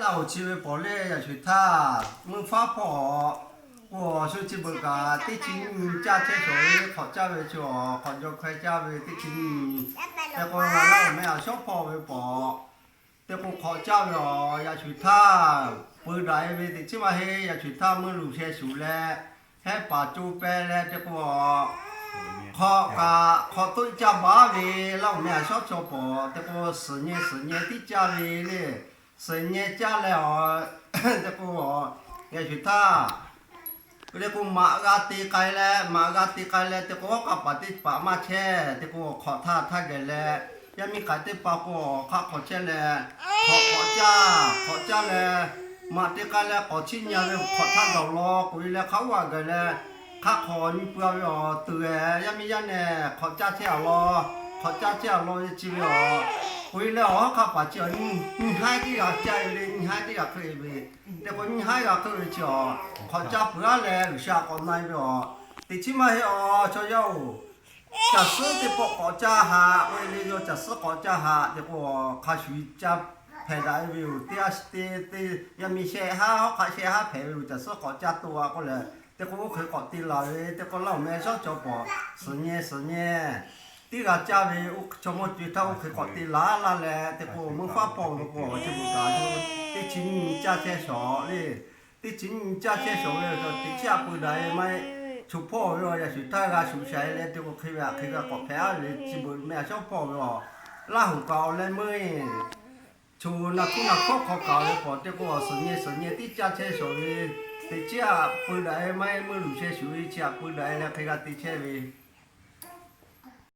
Oˬ, chi ve pawˍ lehˬ, yaꞈ shuˍ htaˇ meuˇ faˉ hpawˇ k'o, shu chi beuꞈ kaꞈ teˇ chi nyiˇ nyi caˇ chehˇ shawˍ ve, hk'awꞈ caˇ ve chi awˬ hk'awꞈ jaw hkaweh caˇ ve teˇ chi nyiˇ nyi. Hk'e k'o, ngaˬ laˇ oˬ meh a shawˉ hpawˇ ve pawˍ, teˇ k'o hk'awꞈ caˇ ve awˬ, yaꞈ shuˍ htaˇ peu daꞈ e ve teꞈ chiˉ maˇ heˆ. Yaꞈ shuˍ htaˇ meuˇ luˬ sheh shuˍ leh, hehˉ paˍ co peh leh teˇ k'o, hk'awꞈ kaꞈ hk'awꞈ toˆ caˇ baˬ ve, laˇ oˬ meh a shawˉ chaw pawˍ teˇ k'o, suhˍ nyeh suhˍ nyeh tiˉ caˇ ve le. Suhˍ nyeh caˇ leh awˬ, teˇ k'o, yaꞈ shuˍ htaˇ teˇ k'o maꞈ g'a te k'ai leh, maꞈ g'a te k'ai leh teˇ k'o, hawˉ hk'aˆ paˍ teˇ paˍ maˇ chehˇ, teˇ k'o hk'awꞈ htaˇ htaˇ geh leh, yaˇ miˇ k'ai teˇ pa k'o, hk'aˆ hk'awꞈ chehˇ leh, hk'awꞈ hk'awꞈ caˇ, hk'awꞈ caˇ leh, maꞈ te k'ai leh k'awꞈ chiˇ nyi ve hk'awꞈ htaˇ gaˬ law k'oꞈ e leh, hk'a uˉ a gaˬ leh, hk'aˆ hk'awꞈ nyi peuˬ ve awˬ tuˬ e, yaˇ miˇ yaˇ nehˬ hk'awꞈ caˇ chehˇ a law, hk'awꞈ caˇ chehˇ a law ve chi ve awˬ, k'oꞈ e leh awˬ hawˉ hk'aˆ paˍ chi awˬ nyi haiˉ teˇ g'aˇ caˇ ve le, nyi haiˉ teˇ g'aˇ hk'e ve, teˇ k'o nyi haiˉ g'aˇ hk'e ve chi awˬ, hk'awꞈ caˇ peuˬ a leh G'uiˬsha k'awꞈ na e ve awˬ, teꞈ chiˉ maˇ heˆ awˬ, chaw yaˇ oˬ. Caˬ suhˉ teˇ pawˆ k'awꞈ caˇ haꞈ k'oˆ e le, yawˇ caˬ suhˉ k'awꞈ caˇ haꞈ teˇ k'o, hk'a shuˍ caˇ hpehꞈ daꞈ e ve yoˬ. Teˇ a teˇ, yaˇ miˇ shehˆ haˉ hawˉ hk'aˆ shehˆ haˉ hpehꞈ ve yoˬ. Caˬ suhˉ k'awꞈ caˇ to a k'oˆ leh, teˇ k'o oˇ hk'e k'awꞈ te laˬ ve, teˇ k'o laˇ oˬ meh shawˉ chaw pawˍ suhˍ nyeh suhˍ nyeh tiˉ g'a caˇ ve, oˇ chaw mawˇ co e htaˇ oˇ hk'e k'awꞈ te laˬ laˇ leh, teˇ k'o meuˇ faˉ hpawˇ ve k'o, chi beuꞈ kaꞈ teˇ chi nyiˇ nyi caˇ chehˇ shawˍ le. Teˇ chi nyiˇ nyi caˇ chehˇ shawˍ ve teꞈ chiˉ a peu daꞈ e maˇ heˆ. Choˬ hpawˇ ve awˬ, yaꞈ shuˍ htaˇ g'a shuˍ shaiˍ leh teˇ k'o hk'e ve a hk'e g'a k'awꞈ hpehꞈ a ve le, chi beuꞈ meh a shawˉ hpawˇ ve awˬ, Laˇ huˍ kaꞈ awˬ leh meuˇ e choˬ naˬ hkuˇ naˬ hkawˉ hk'aw kaꞈ ve pawˍ teˇ k'o, suhˍ nyeh suhˍ nyeh tiˉ caˇ chehˇ shawˍ ve, teˇ chiˉ a peu daꞈ e maˇ heˆ. Meuˇ luˬ sheh shuˍ ve chi a peu daꞈ e leh hk'e g'a te chehˇ ve